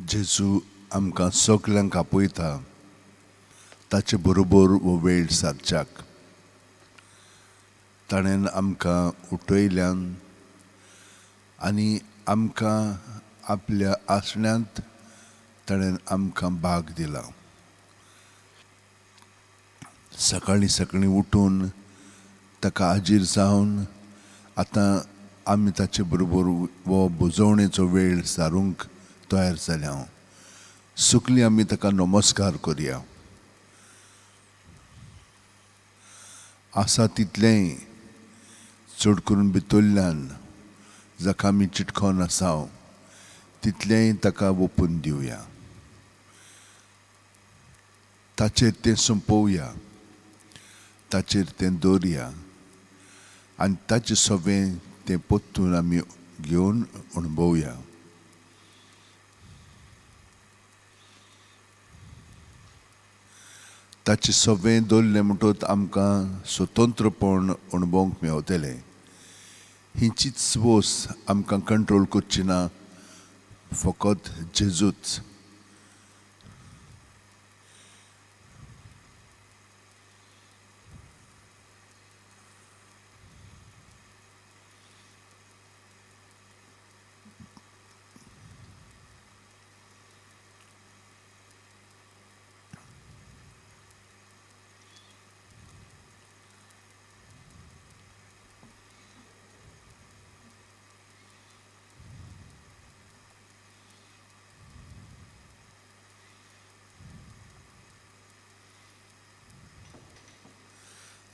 जेजू आमकां सगल्यांक आपयता ताचे बरोबर हो वेळ सारच्याक. ताणें आमकां उठयल्यान आनी आमकां आपल्या आसण्यांत ताणें आमकां भाग दिला. सकाळीं सकाळीं उठून ताका हाजीर जावन आतां आमी ताचे बरोबर हो भुजवणेचो वेळ सारूंक तयार जाल्या. सुकली आमी ताका नमस्कार करया. आसा तितलेंय चड करून भितरल्यान जाका आमी चिटकोन आसा तितलेंय ताका ओपून दिवया. ताचेर तें सोंपोवया, ताचेर तें दवरया आनी ताचे सवें तें परतून आमी घेवन अणभवया. ताचें सवें दवरलें म्हणटकच आमकां स्वतंत्रपण अणभवंक मेवतलें. ही चीज वस्त आमकां कंट्रोल करची ना, फकत जेजूच.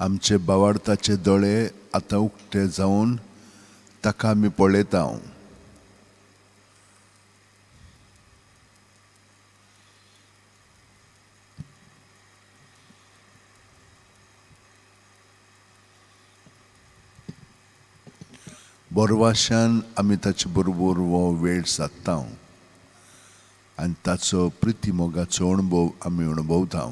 आमचे बावार्थाचे दोळे आतां उक्ते जावन ताका आमी पळयता. बरवाशान आमी ताचे बरोबर हो वेळ सादता आनी ताचो प्रिती मोगाचो अणभव आमी अणभवता.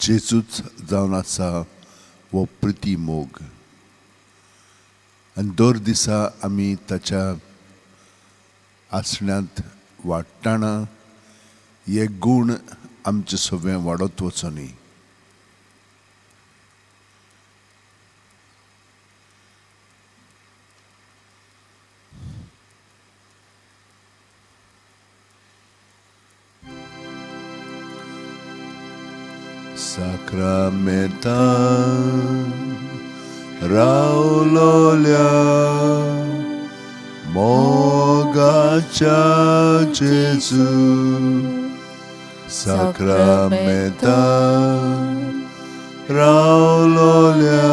जेजूच जावन आसा हो प्रिती मोग आनी दर दिसा आमी ताच्या आसण्यांत वाडटना हे गूण आमचे सगळें वाडत वचोनी. साक्रामेंतान रावलोल्या मोगाच्या जेजू, साक्रामेंतान रावलोल्या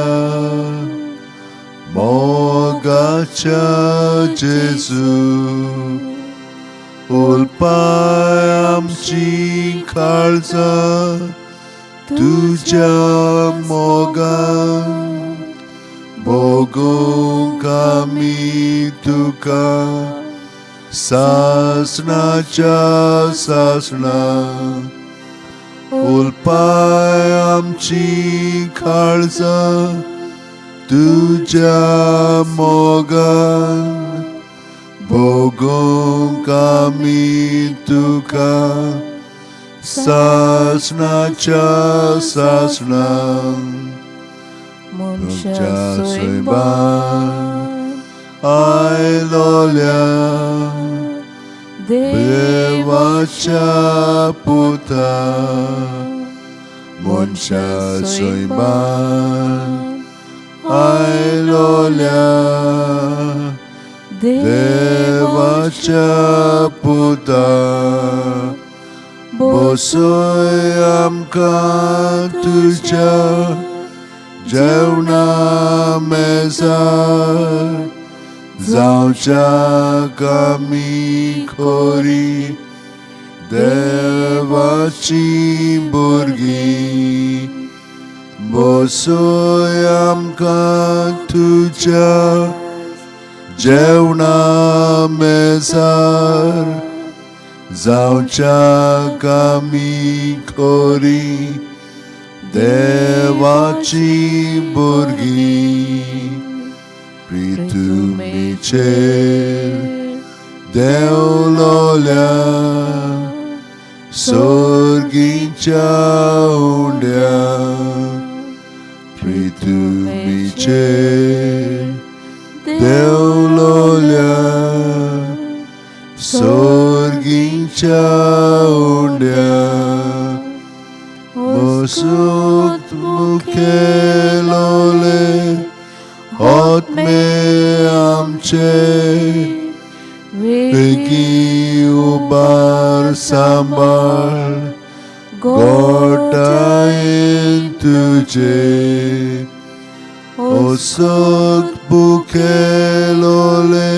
मोगाच्या जेजू, उलपाय आमची काळजां तुज्या मोगान, भोगूंक आमी तुका सासणाच्या सासणा. उलपाय आमची काळजां तुज्या मोगान, भोगूंक आमी तुका सासणाच्या सासणा. मनशा सैमान आयलोल्या देवाच्या देवाच्या पुता मनशा सैमान आयलोल्या देवाच्या पुता बसय आमकां तुज्या जेवणा मेजार जावच्याक आमी खोरी देवाची भुरगीं बसय आमकां तुज्या जेवणा मेजार जावच्याक आमी खोरी देवाची भुरगीं प्रितुमीचेर देवलोल्या सोर्गीच्या उंड्या प्रितुमीचेर देवलोल्या सोर्गीच्या उंड्या वसूत मुखेलोले आत्मे आमचे बेगी उबार सांबाळ गोटायेन तुजे ओसत मुखेलोले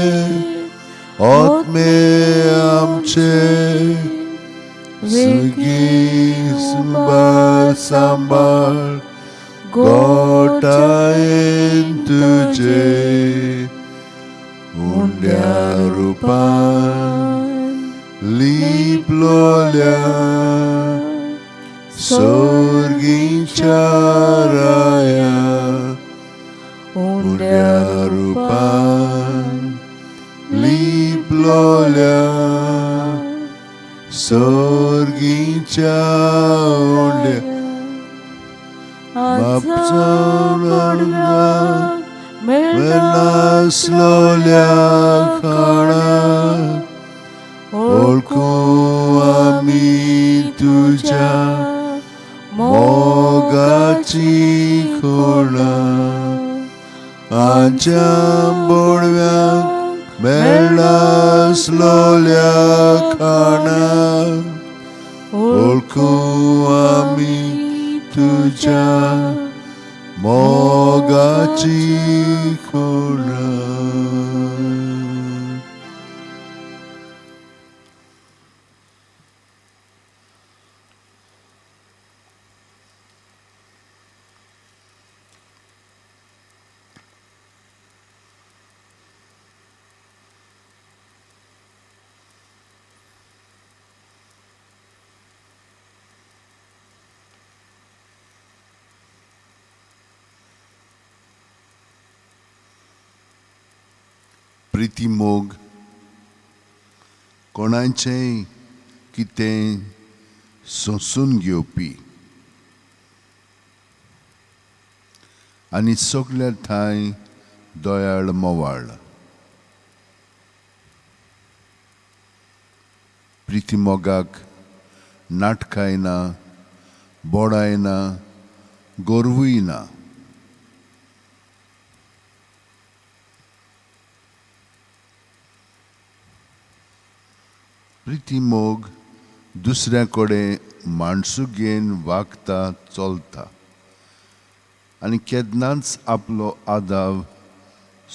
आत्मे आमचे सुगी सुबार सांबाळ गोटायेन तुजे उंड्या रुपान लिपलोल्या सोर्गीच्या राया उंड्या रुपान लिपलोल्या सोर्गीच्या उंड्या मेळनासलोल्या खाणा ओळखूं आमी तुज्या मोगाची खुणा आमच्या बोडव्याक मेळनासलोल्या खाणा ओळखूं आमी तुज्या मोगाची खुणा. प्रिती मोग कोणाचें कितें सोंसून घेवपी आनी सगल्या ठांय दयाळ मोवाळ. प्रिती मोगाक नाटकाय ना, बोडाय ना, गोरवूय ना. प्रिती मोग दुसऱ्या कडेन माणसुगेन वागता चलता आनी केन्नाच आपलो आदाव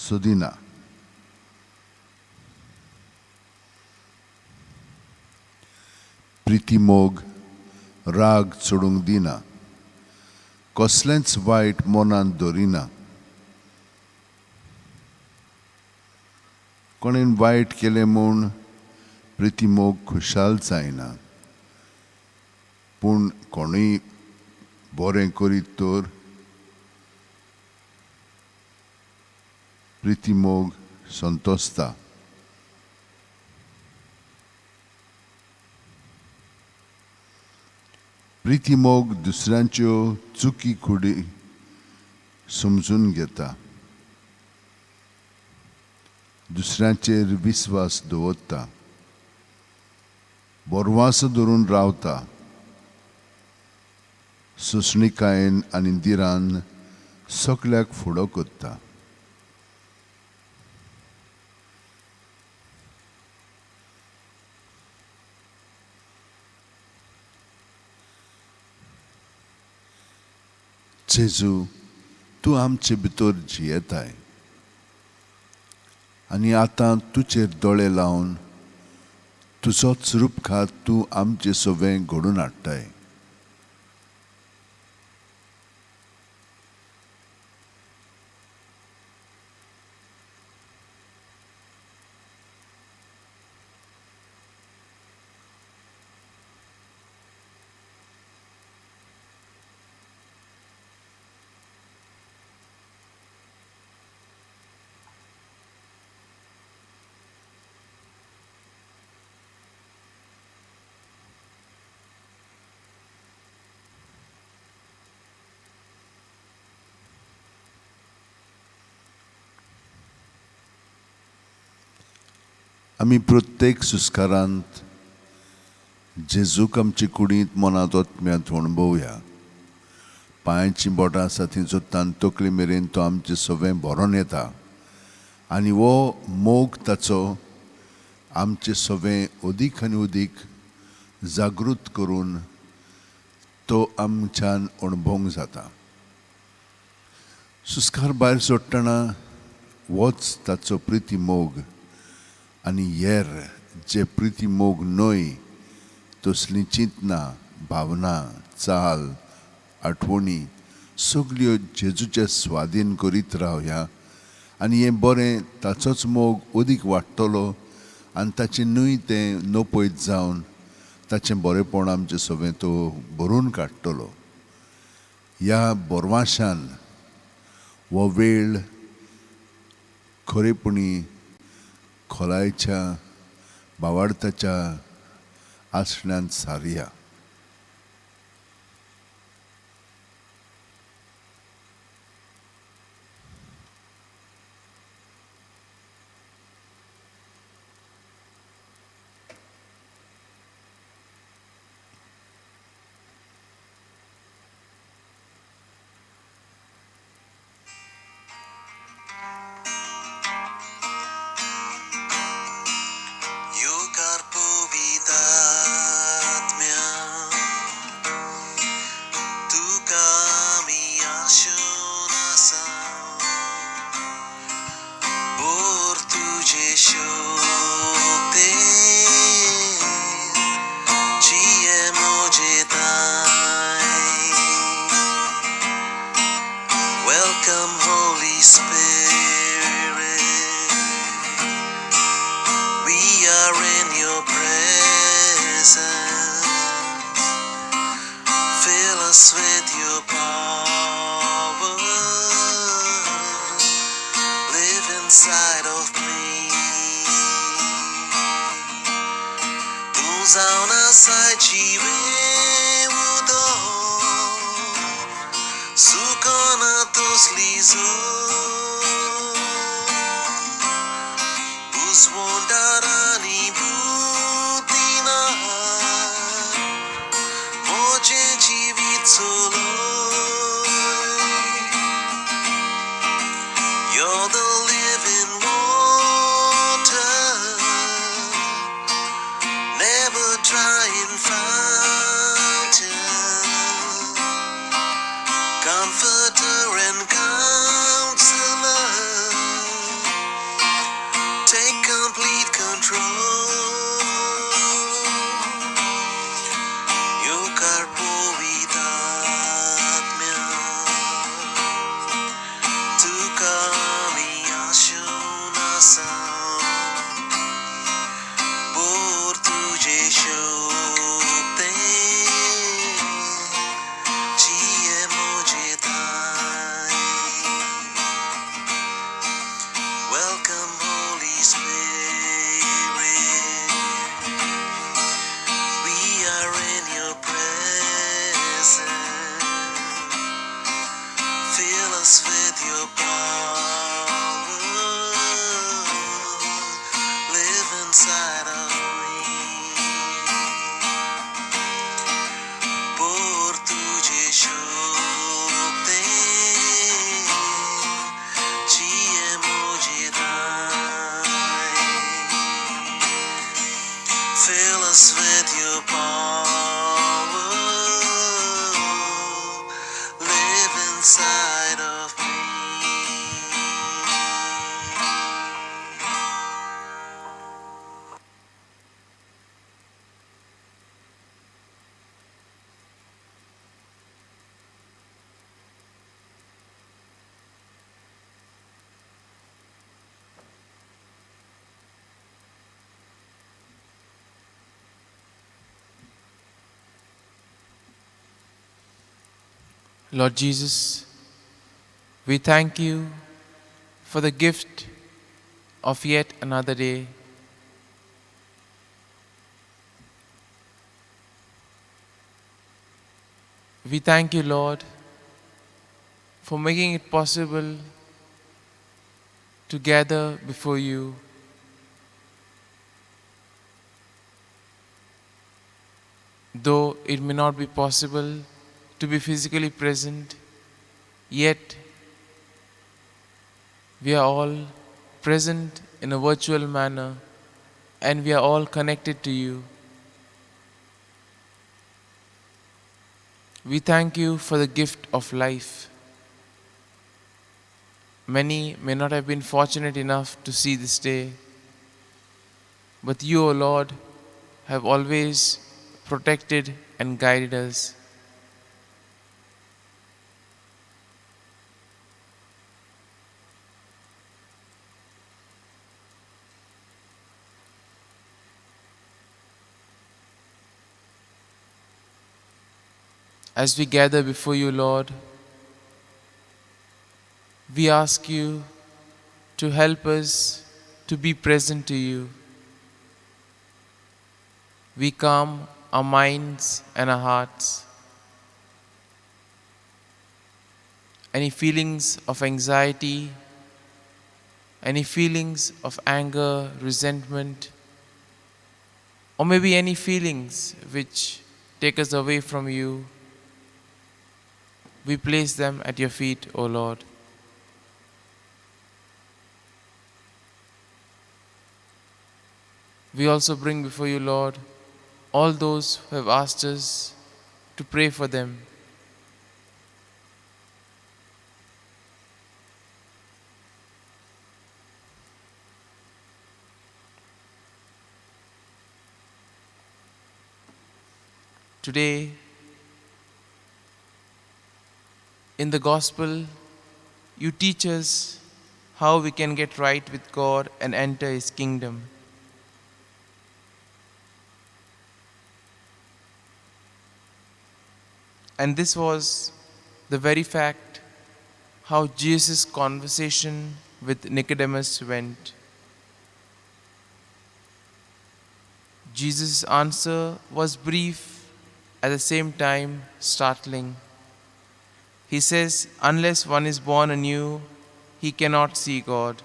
सोदिना. प्रिती मोग राग चडूंक दिना, कसलेंच वायट मनांत दवरिना. कोणेन वायट केलें म्हूण प्रिती मोग खुशाल जायना, पूण कोणूय बरें करीत तर प्रिती मोग संतोसता. प्रिती मोग दुसऱ्यांच्यो चुकी कुडी समजून घेता, दुसऱ्यांचेर विस्वास दवरता, बरवास धरून रावता, सोंसणिकायेन आनी धिरान सगल्याक फुडो करता. जेजू, तूं आमचे भितर जियेताय आनी आतां तुजेर दोळे लावन तुजोच रुपखात तूं आमचे सवें घडून हाडटाय. आमी प्रत्येक सुस्कारांत जेजूक आमचे कुडींत मनांत आत्म्यांत अणभवया. पांयाचीं बोटां आसा थंयचो तान तकले मेरेन तो आमचें सवें भरोन येता आनी हो मोग ताचो आमचें सवें अदीक आनी अदीक जागृत करून तो आमच्यान अणभवंक जाता. सुस्कार भायर सोडटना होच ताचो प्रिती मोग आनी हेर जे प्रिती मोग न्हय तसलीं चिंतना, भावना, चाल, आठवणी सगल्यो जेजूचे स्वाधीन करीत रावया आनी हें बरें ताचोच मोग अदीक वाडटलो आनी ताचें न्हय तें नपयत जावन ताचें बरेंपण आमचें सगळें तो भरून काडटलो. ह्या बोरवाशान हो वेळ खरेपणी खोलायच्या भावार्थाच्या आसण्यांत सारया. Welcome, Holy Spirit. We are in your presence. Fill us with your power. Live inside of me. तूं जावन आसाय जिवे उदक, सुकना तसली जोड. बुजवंडारांनी बुद्धी ना, म्हजें जिवीत चलय. You're the living water, never drying fountain, comforter and counselor. with your power, live inside of me. Por तुझे शोभते जिये मुझे दाए. Fill us with your power, live inside of me. Lord Jesus, we thank you for the gift of yet another day. We thank you, Lord, for making it possible to gather before you. Though it may not be possible to be physically present, yet we are all present in a virtual manner and we are all connected to you. We thank you for the gift of life. Many may not have been fortunate enough to see this day, but you, O Lord, have always protected and guided us. As we gather before you, Lord, we ask you to help us to be present to you. We calm our minds and our hearts. Any feelings of anxiety, any feelings of anger, resentment, or maybe any feelings which take us away from you, we place them at your feet, O Lord. We also bring before you, Lord, all those who have asked us to pray for them. Today, in the Gospel, you teach us how we can get right with God and enter His kingdom. And this was the very fact how Jesus' conversation with Nicodemus went. Jesus' answer was brief, at the same time startling. He says, unless one is born anew, he cannot see God.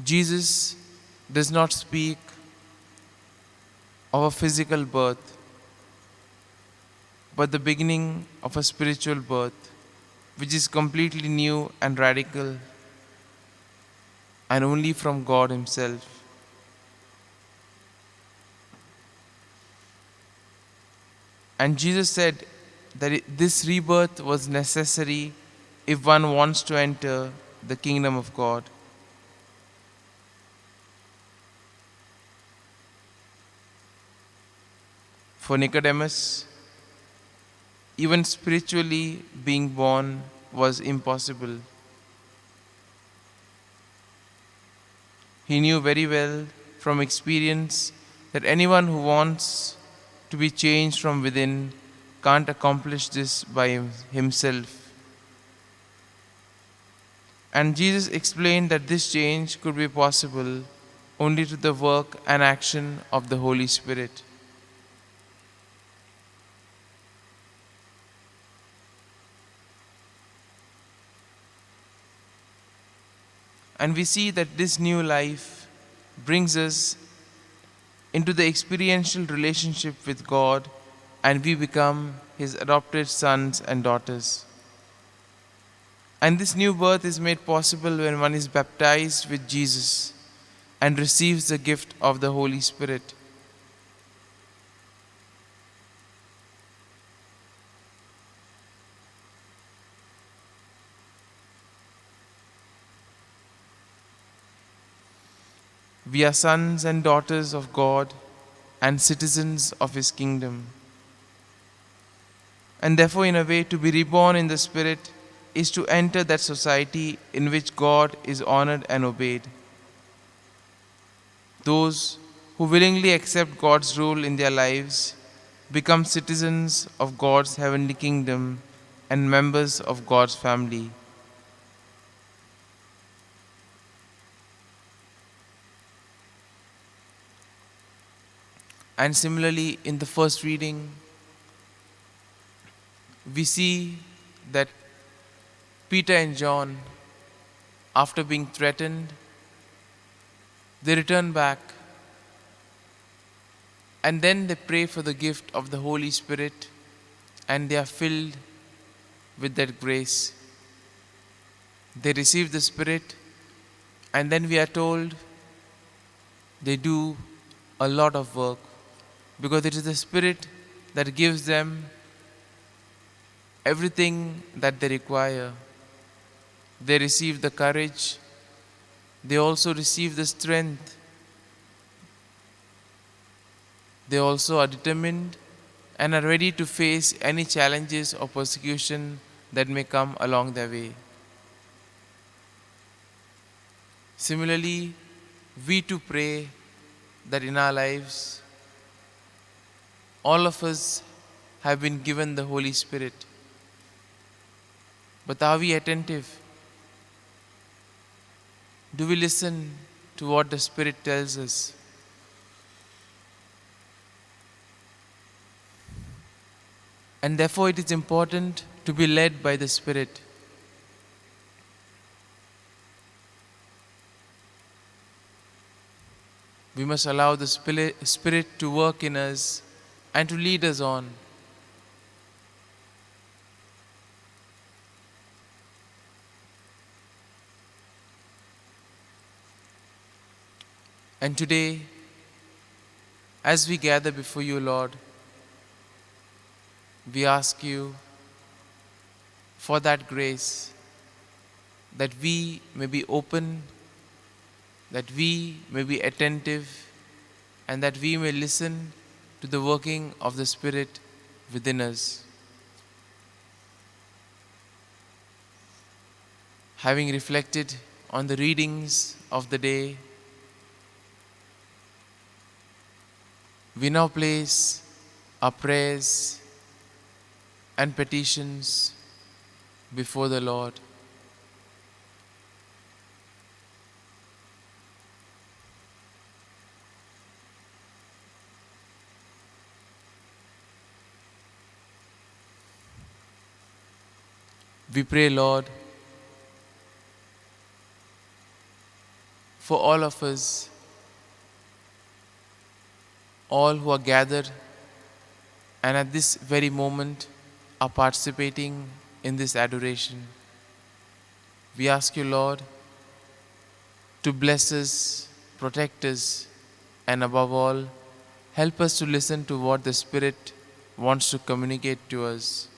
Jesus does not speak of a physical birth, but the beginning of a spiritual birth, which is completely new and radical, and only from God Himself. And Jesus said that this rebirth was necessary if one wants to enter the kingdom of God. For Nicodemus, even spiritually being born was impossible. He knew very well from experience that anyone who wants to be changed from within can't accomplish this by himself. And Jesus explained that this change could be possible only through the work and action of the Holy Spirit. And we see that this new life brings us into the experiential relationship with God, and we become His adopted sons and daughters. And this new birth is made possible when one is baptized with Jesus and receives the gift of the Holy Spirit. We are sons and daughters of God and citizens of His kingdom. And therefore, in a way, to be reborn in the Spirit is to enter that society in which God is honored and obeyed. Those who willingly accept God's rule in their lives become citizens of God's heavenly kingdom and members of God's family. And similarly, in the first reading, we see that Peter and John, after being threatened, they return back and then they pray for the gift of the Holy Spirit, and they are filled with that grace. They receive the Spirit, and then we are told they do a lot of work, because it is the Spirit that gives them everything that they require. They receive the courage, they also receive the strength, they also are determined and are ready to face any challenges or persecution that may come along their way. Similarly, we too pray that in our lives, all of us have been given the Holy Spirit. But are we attentive? Do we listen to what the Spirit tells us? And therefore it is important to be led by the Spirit. We must allow the Spirit to work in us and to lead us on. And today, as we gather before you, Lord, we ask you for that grace, that we may be open, that we may be attentive, and that we may listen to the working of the Spirit within us. Having reflected on the readings of the day, we now place our prayers and petitions before the Lord. We pray, Lord, for all of us, all who are gathered and at this very moment are participating in this adoration. We ask you, Lord, to bless us, protect us, and above all, help us to listen to what the Spirit wants to communicate to us.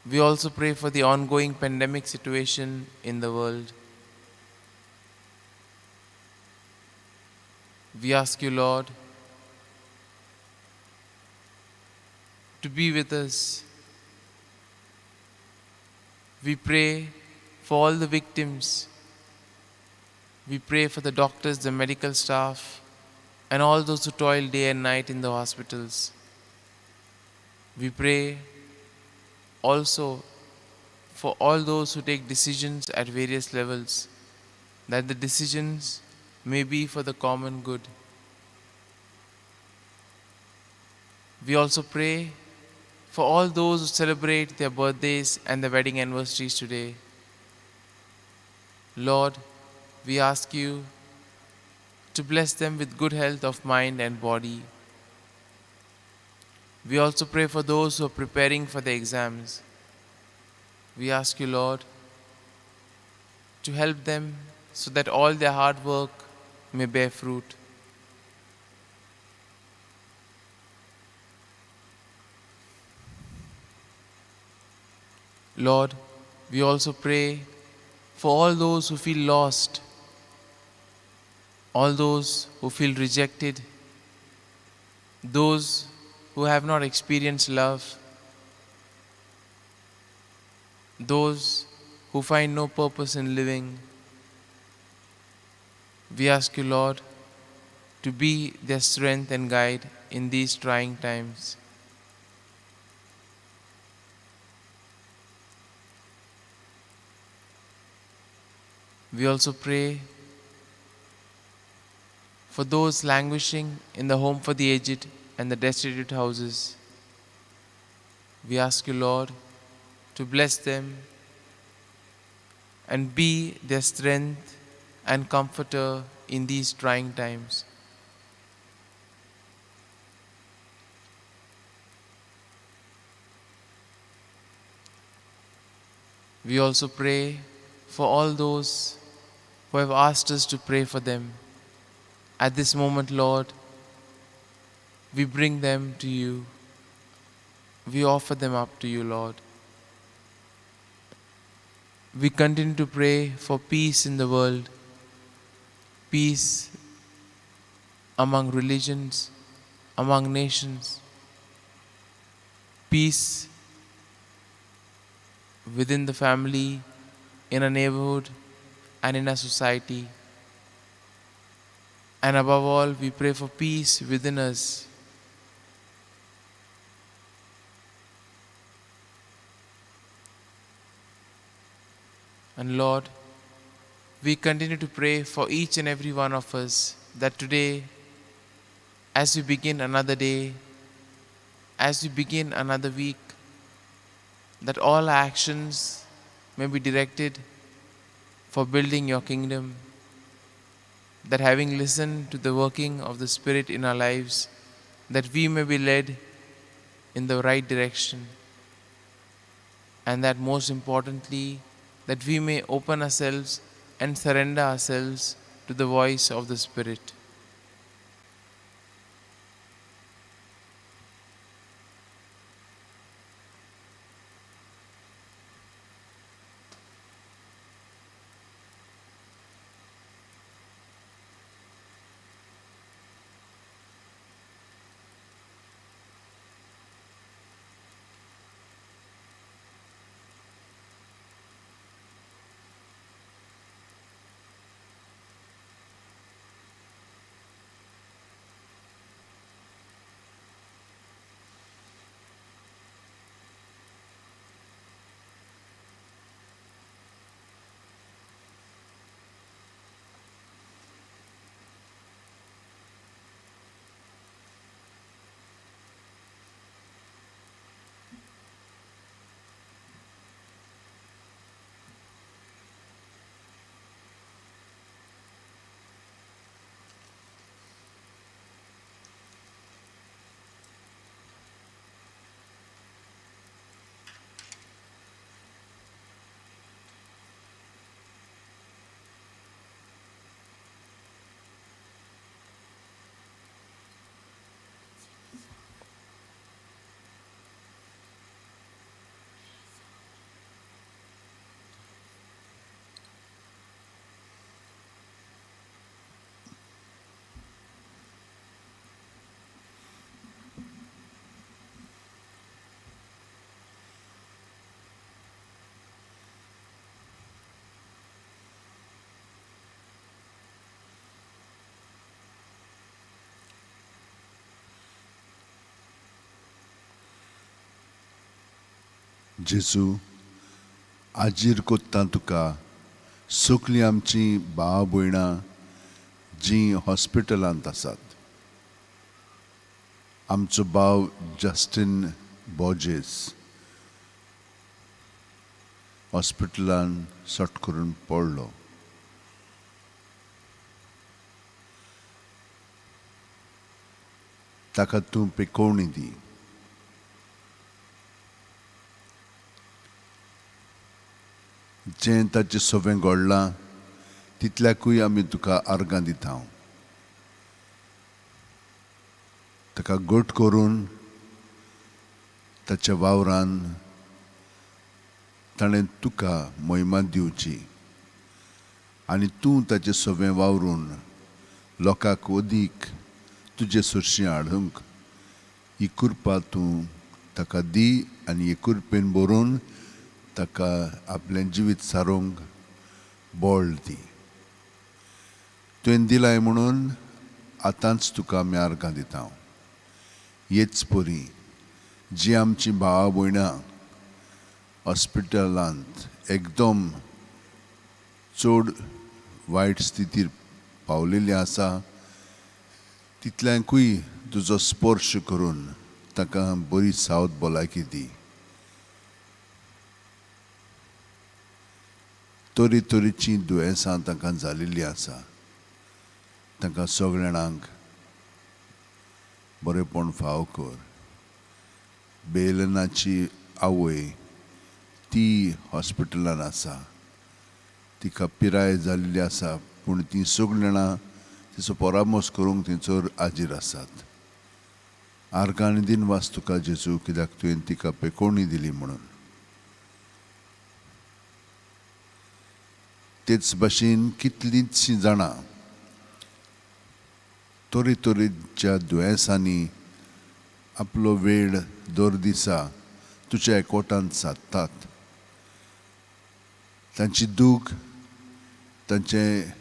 We also pray for the ongoing pandemic situation in the world. We ask you, Lord, to be with us. We pray for all the victims. We pray for the doctors, the medical staff, and all those who toil day and night in the hospitals. We pray also for all those who take decisions at various levels, that the decisions may be for the common good. We also pray for all those who celebrate their birthdays and their wedding anniversaries today. Lord, we ask you to bless them with good health of mind and body. We also pray for those who are preparing for the exams. We ask you, Lord, to help them so that all their hard work may bear fruit. Lord, we also pray for all those who feel lost, all those who feel rejected, those who have not experienced love, those who find no purpose in living. We ask you, Lord, to be their strength and guide in these trying times. We also pray for those languishing in the home for the aged and the destitute houses. We ask you, Lord, to bless them and be their strength and comforter in these trying times. We also pray for all those who have asked us to pray for them. At this moment, Lord, we bring them to you. We offer them up to you, Lord. We continue to pray for peace in the world, peace among religions, among nations, peace within the family, in a neighborhood, and in a society. And above all, we pray for peace within us. And Lord, we continue to pray for each and every one of us that today, as we begin another day, as we begin another week, that all our actions may be directed for building your kingdom, that having listened to the working of the Spirit in our lives, that we may be led in the right direction, and that most importantly, that we may open ourselves and surrender ourselves to the voice of the Spirit. जेजू, आजीर कोत्ता तुका सगलीं आमचीं भाव भयणां जीं हॉस्पिटलांत आसात. आमचो भाव जस्टीन बॉजेस हॉस्पिटलान सट करून पडलो. ताका तूं पेकोवणी दी. जें ताचें सवें घडलां तितल्याकूय आमी तुका आर्गां दिता. ताका घट करून ताच्या वावरान ताणें तुका महिमा दिवची आनी तूं ताचें सवें वावरून लोकांक अदीक तुजे सरशीं हाडूंक ही कृपा तूं ताका दी आनी ही कृपेन बरोवन ताका आपलें जिवीत सारोवंक बळ दी. तुवें दिलाय म्हणून आतांच तुका आमी आर्गां दिता. हेच परी जी आमची भावा भयणां हॉस्पिटलांत एकदम चड वायट स्थितीर पावलेली आसा तितल्यांकूय तुजो स्पर्श करून ताका बरी सावध भलायकी दी. तरे तरेचीं दुयेंसां तांकां जालेलीं आसा, तांकां सगळ्यांक बरेपण फाव कर. बेलनाची आवय ती हॉस्पिटलान आसा, तिका पिराय जाल्ली आसा, पूण ती सगळीं जाणां तिचो परामर्श करूंक थंयसर हाजीर आसात. आर्गां आनी दिनवास तुका जेजू, कित्याक तुवें तिका पेकोवणी दिली म्हणून. तेच भाशेन कितलींचशीं जाणां तरेतरेच्या दुयेंसांनी आपलो वेळ दर दिसा तुज्या एकवटान सादतात. तांची दूख, तांचें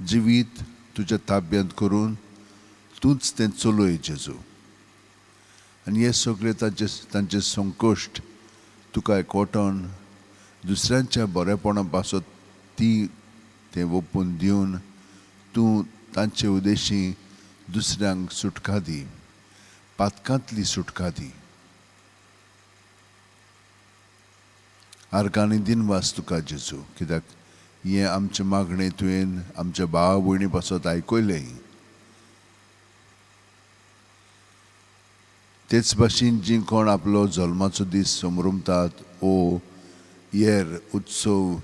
जिवीत तुज्या ताब्यांत करून तूंच तें चलय जेजू. आनी हे सगळे तांचे तांचे संकश्ट तुका एकवटोन दुसऱ्यांच्या बरेपणा पासत ती तें ओपून दिवन तूं तांचे उद्देशी दुसऱ्यांक सुटका दी, पातकांतली सुटका दी. आर्गां आनी दिनवास तुका जेजू, कित्याक हें आमचें मागणें तुवें आमच्या भावा भयणी पासत आयकयलें. तेच भाशेन जीं कोण आपलो जल्माचो दीस समरमतात ओ हेर उत्सव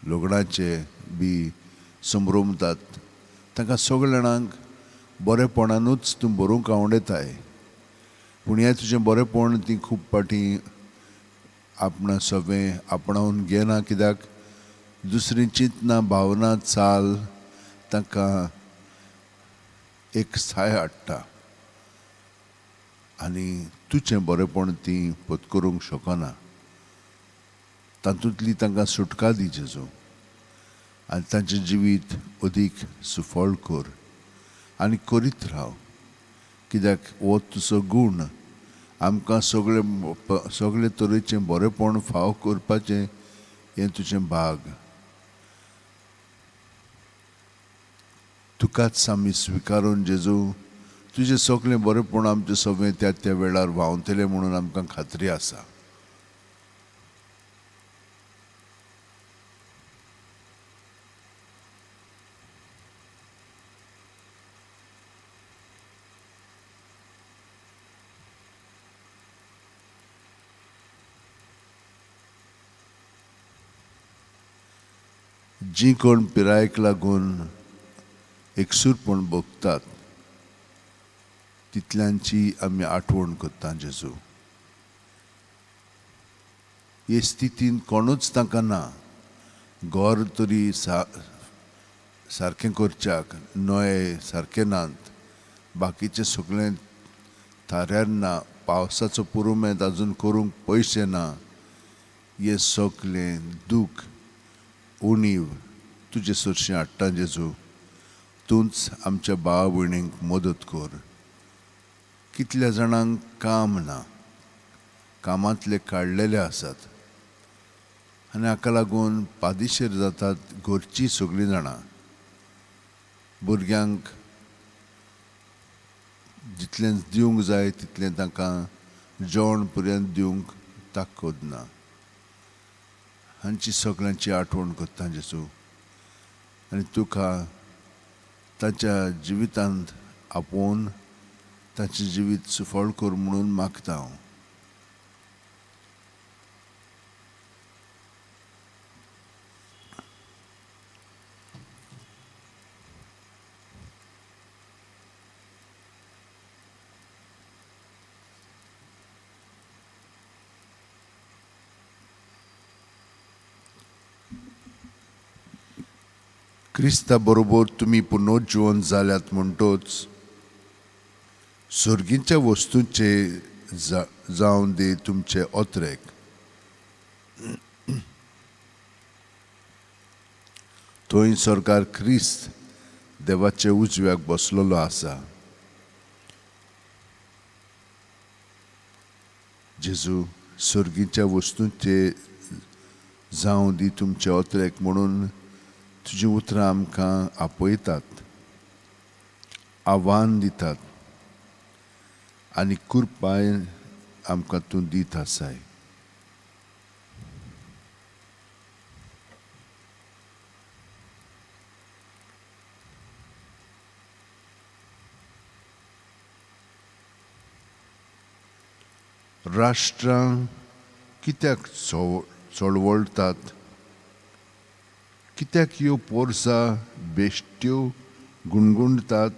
लग्नाचे बी समरमतात तांकां सगळ्या जाणांक बरेपणानूच तूं बरोवंक आवडटाय. पूण हें तुजें बरेपण ती खूब फावटी आपणा सवें आपणावन घेना, कित्याक दुसरी चिंतना भावना चाल तांकां एक साय हाडटा आनी तुजें बरेपण ती पत्करूंक शकना. तातूंतली तांकां सुटका दी जेजू आनी तांचें जिवीत अदीक सुफळ कर आनी करीत राव, कित्याक हो तुजो गूण आमकां सगळे सगळे तरेचें बरेपण फाव करपाचें हें तुजें भाग. तुकाच आमी स्विकारून जेजू तुजें सगळें बरेपण आमचें सगळें त्या त्या वेळार व्हांवतलें म्हणून आमकां खात्री आसा. जी कोण पिरायेक लागून एकसूरपण भोगतात तितल्यांची आमी आठवण करता जेजू. हे स्थितीन कोणूच तांकां ना, घर तरी सारकें करच्याक नये सारकें नात, बाकीचें सगळें थाऱ्यार ना, पावसाचो पुरुमेंत अजून करूंक पयशे ना. हें सगळें दूख उणीव तुजे सरशीं हाडटा जेजू. तूंच आमच्या भाव भयणींक मदत कर. कितल्या जाणांक काम ना, कामांतले काडलेले आसात आनी हाका लागून पादिशेर जातात घरचीं सगळीं जाणां. भुरग्यांक जितलें दिवंक जाय तितलें तांकां जेवण पर्यंत दिवंक ताकद ना. हांची सगळ्यांची आठवण करता जेजू आनी तुका ताच्या जिवितांत आपोवन ताचें जिवीत सुफळ कर म्हणून मागता हांव. क्रिस्ता बरोबर तुमी पुनर्जिवन जाल्यात म्हणटोच सर्गीच्या वस्तूंचे जावन दी तुमचे अत्रेक. थंय सरकार क्रिस्त देवाचे उजव्याक बसलेलो आसा. जेजू सर्गीच्या वस्तूंचे जावं दी तुमचे अत्रेक म्हणून तुजीं उतरां आमकां आपयतात, आव्हान दितात आनी कृपाय आमकां तूं दीत आसाय. राष्ट्रां कित्याक चळवळटात, कित्याक ह्यो पोरसा बेश्ट्यो गुणगुणटात,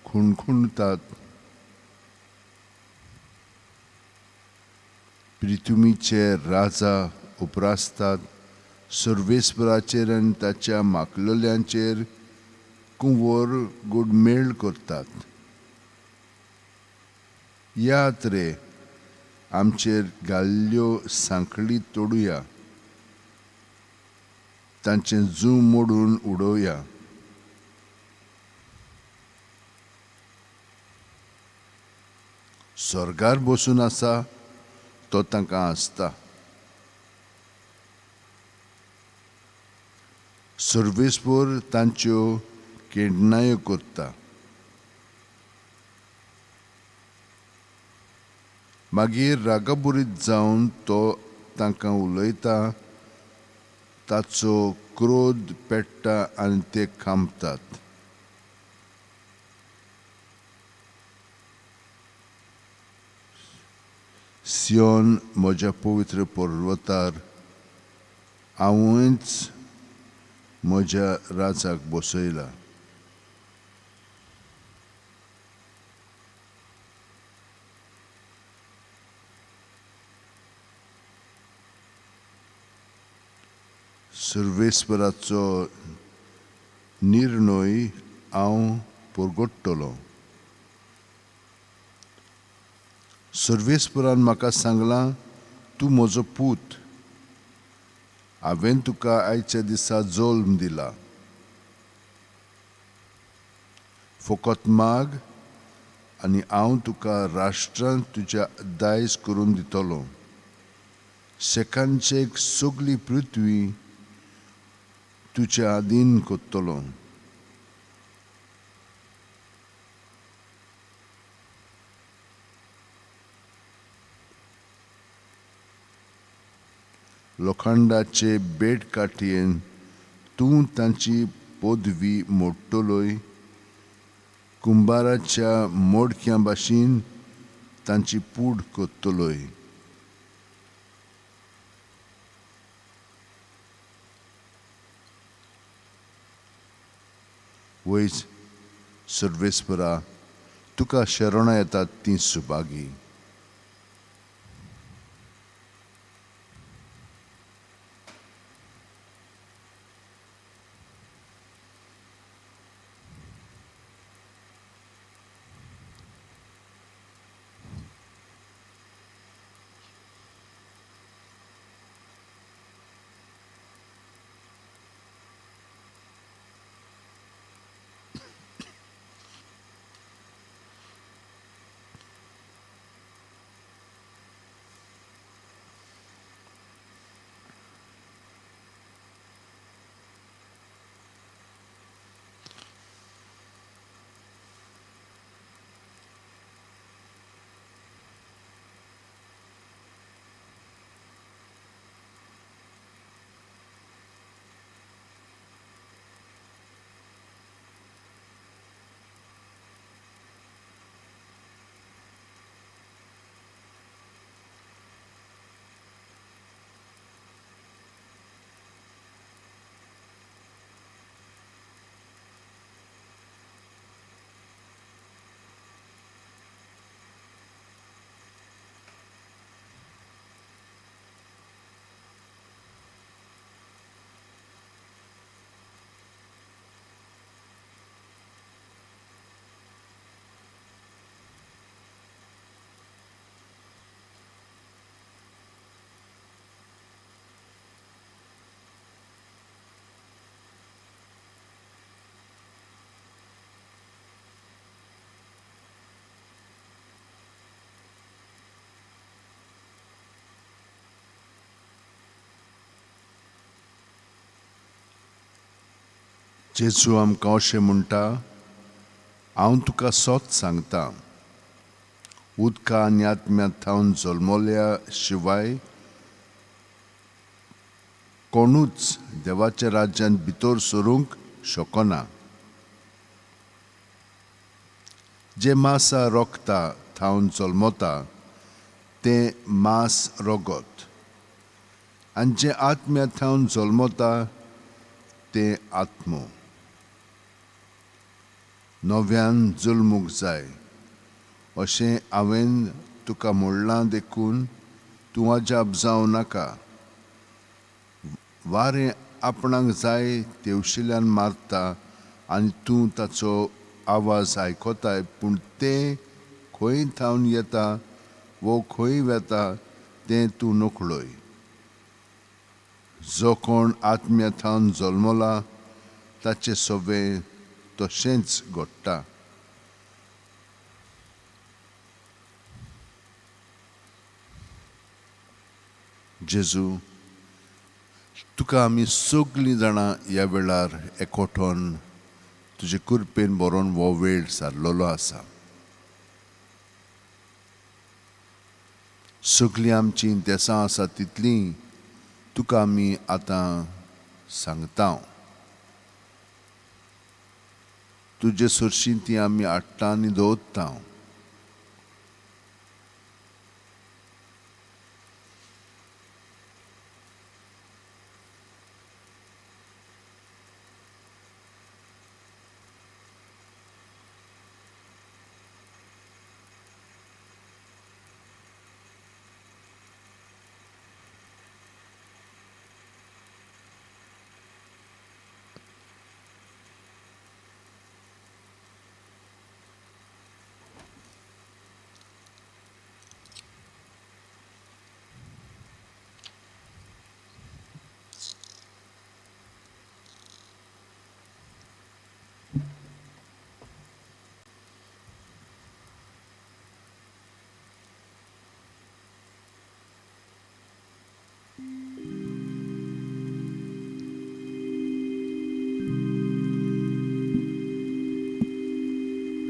खुणखुणटात? प्रिथुमीचे राजा उपरासतात, सर्वेस्पराचेर आनी ताच्या माकलल्यांचेर कुंवर गोडमेळ करतात. याद रे आमचेर घाल्ल्यो सांखळी तोडुया, तांचें जू मोडून उडोवया. स्वर्गार बसून आसा तो तांकां आसता. सर्वेस्पर तांच्यो केंडणायो करता. मागीर रागाबरीत जावन तो तांकां उलयता, ताचो क्रोध पेट्टा आनी ते खांबतात. सियोन म्हज्या पवित्र पर्वतार हांवेंच म्हज्या राजाक बसयला. सर्वेस्पराचो निर्णय हांव परगट्टलो. सर्वेस्परान म्हाका सांगलां, तूं म्हजो पूत, हांवें तुका आयच्या दिसा जल्म दिला. फकत माग आनी हांव तुका राष्ट्रांत तुज्या दायज करून दितलो. शेकांचे सगली पृथ्वी तुज्या आदीन करतलो. लोखंडाचे बेट काठयेन तूं तांची पदवी मोडटलोय, कुंबाराच्या मोडक्यां भाशेन तांची पूड करतलोय. वयच सर्वेस्परा, तुका शरणां येतात तीं सुभागी. जेजू आमकां अशें म्हणटा, हांव तुका सत सांगता, उदका आनी आत्म्या थावन जल्मल्या शिवाय कोणूच देवाच्या राज्यांत भितर सरूंक शकना. जें मासा रोखता थावन जल्मता तें मांस रगत, आनी जें आत्म्या थावन जल्मता तें आत्मो. नव्यान जल्मूंक जाय अशें हांवें तुका म्हणलां देखून तूं अजाप जावं नाका. वारें आपणाक जाय तेवशिल्यान मारता आनी तूं ताचो आवाज आयकताय, पूण तें खंय थावन येता वो खंय वेता तें तूं नकळय. जो कोण आत्म्या थावन जल्मला ताचें सगळें तशेंच घडटा. जेजू, तुका आमी सगळीं जाणां ह्या वेळार एकवटून तुजे कृपेन बरोवन हो वेळ सारलेलो आसा. सगळीं आमचीं देसां आसा तितलीं तुका आमी आतां सांगता. तुजे सरशीं ती आमी हाडटा आनी दवरता.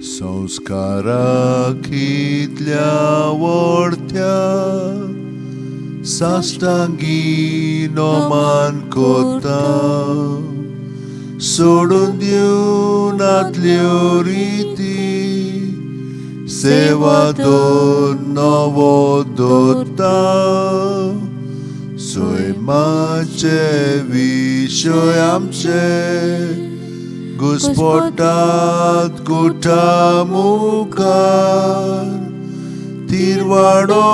संस्कारा कितल्या वोडत्या साश्टांगी नोमान कोता, सोडून दिवनातल्यो रिती सेवा दोन नवो दोता. सैमाचे विशय आमचे घुस्पटात गुठा मुखार, तिरवाडो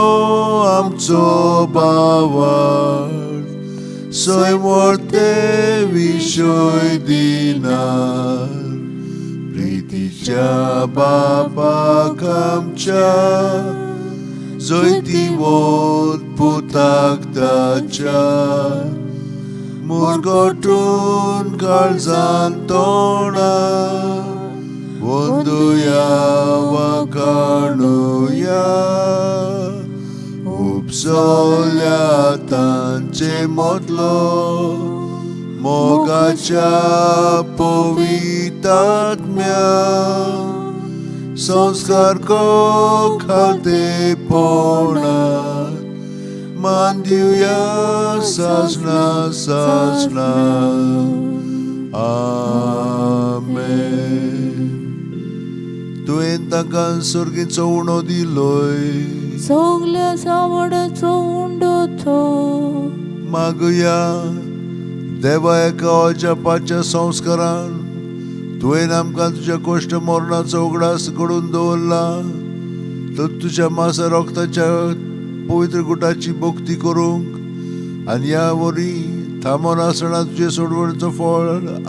आमचो बावार सैमवरते विशय दिनार. प्रितीच्या बापाक आमच्या जैतिवंत पुताक ताच्या, मुरगटून काळजान तोंडा वंदुया वाकाणुया. उपसल्या तांचे मदलो मोगाच्या पवितात्म्या, संस्कार खालतेपणा मान दिवया सासना सासना. आमेन. तुवें तांकां सर्गीचो उणो दिलोय, सगल्या सावडाचो उंडो तो. मागया देवा एका अजापाच्या संस्कारान तुवें आमकां तुज्या कोश्ट मरणाचो उगडास घडून दवरला, तर तुज्या मासा रक्ताच्या पवित्र गुटाची भक्ती करूंक आनी ह्या वरी थांबोन आसतना तुजे सोडवणचो फळ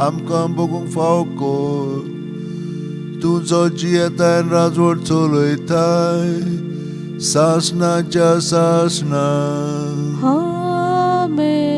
आमकां बगूंक फाव कर. तूं जो जियेताय राजवट चलयताय सासनाच्या सासना. आमेन.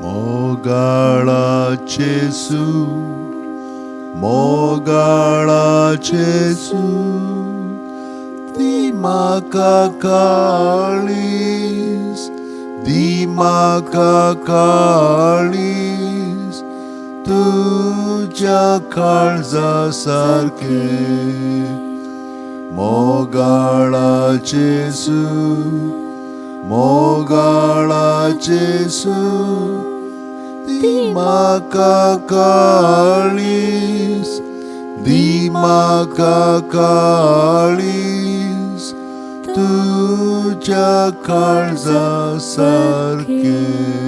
मोगाळाचे सू, मोगाळाचे सू, दी म्हाका काळीज, दी म्हाका काळीज तुज्या काळजा सारकें. मोगाळाचे सू, मोगाळाचे सू, दी म्हाका काळीज, दी म्हाका काळीज तुज्या काळजा सारकें.